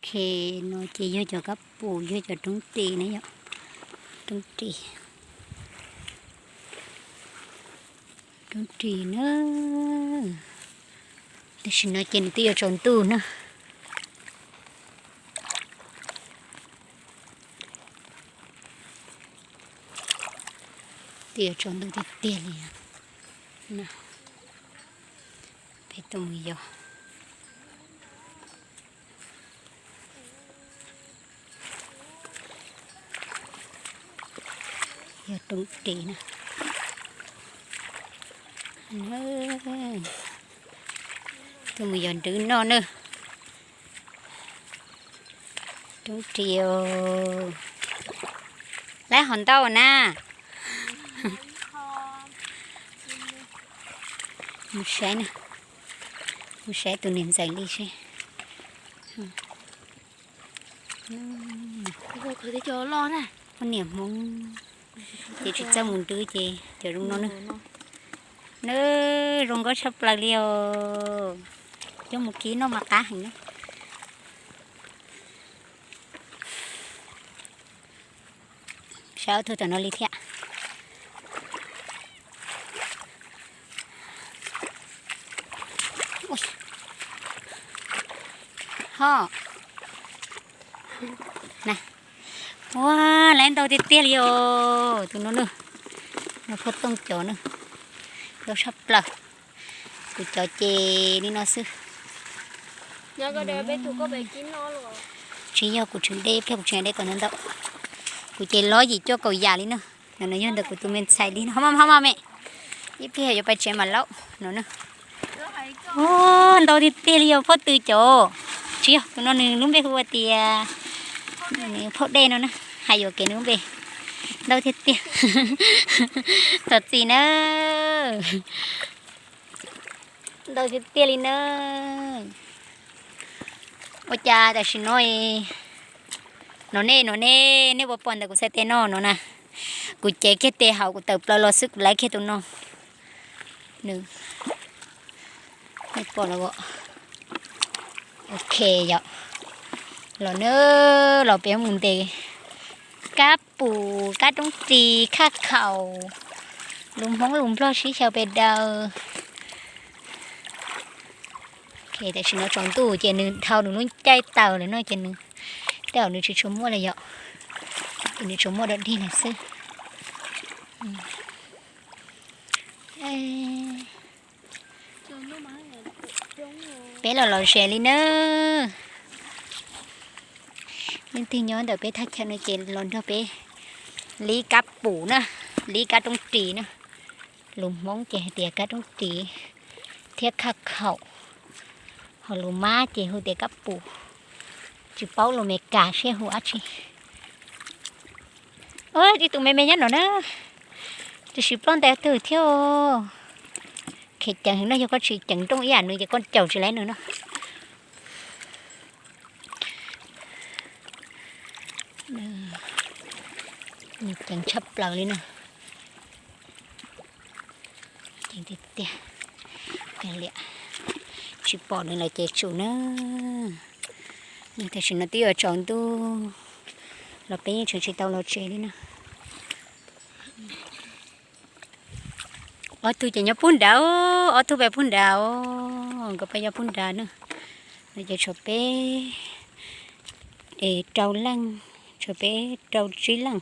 Ces no ces yog cov kab pum, yog cov roob ris na yom. Roob ris, roob ris na. Tam sim no ces nws twb yuav tsaus ntuj na. Twb yuav tsaus ntuj tiag tiag li. Peb tuaj mus yos. Yog roob ris na. Tuaj mus yos nrwv noj na. Roob ris, laib hov ntau na. Mus saib na, mus saib tus niam ntxawm li seb. Poj niam Hmoob ces tsis txawj mus nrwv ces cov zoo no na. Nws zoo nkauj tshaj plaws li os. Coj mus kib noj mas qab heev na. Saib ob tug tom no li thiab. Ho, ua, laib ntau tiag tiag li os. Tus no na, no phoj tooj cov na, ntau tshaj plaws. Kuv cov ces li no xwb. Tsis yog kuv tseem de, kuv tseem de kom ntau ntau. Kuv ces lob yim cuaj kaum yam li na. No yog ntawm kuv tus me ntxhais li no, ho maj ho maj me. Ib pliag yuav pais tsev mam laub no na. Ua, ntau tiag tiag li os phoj tw cov. Tsis yog, tus no nws lub npe hu ua tias phoj dej no na. Hais yuam kev nws lub npe. Ntau tiag tiag. Thov txim na. Ntau tiag tiag li na. Ua cas tam sim no, no nej, no nej, nej puas pom ntawm kuv txhais tes no no na? Kuv cev kiag tes hauv kuv tawm plaws los xwb kuv laib kiag tus no. Nws, nej pom los. Ok yom. Los na, los peb mus ntes kab pum, kab roob ris, khaj khaum, lus Hmoob lus Nplog sib xyaw pes daws. Tam sim no tsaus ntuj ces nws dhau nws lub caij taws lawm no ces nws, tej zaum nws tsis tshua muaj li yom. Ces nws tsuas muaj dog dig lawm xwb. Peb los lom zem li na. Leej twg nyob ntawm peb thaj chaw no ces los nrog peb lib kab pum na, lib kab roob ris na. Lus Hmoob ces hais tias kab roob ris thiab khaj khaum, ho lus Mab ces hu tias kab pum. Tsis paub lus Meskas seb hu dab tsi. Ib tug me me nyob no na, tiam sis ploj ntais twg thiab. Kheev ceev heev no, yog koj tsis ceev nrooj ib yam nws ces koj caum tsis laib nws no. Nws ceev tshaj plaws li na. Ceev tiag tiag. Ceev liam. Tsis pom nws lawm ces tsum na. Tam sim no twb yuav tsaus ntuj los peb yeej tseem tsis tau los tsev li na. Ob tug ces nyob pug nrad, ob tug peb pug nrad, nkawd peb nyob pug nrad na. No ces tshuav peb rau leej, tshuav peb rau tsib leej.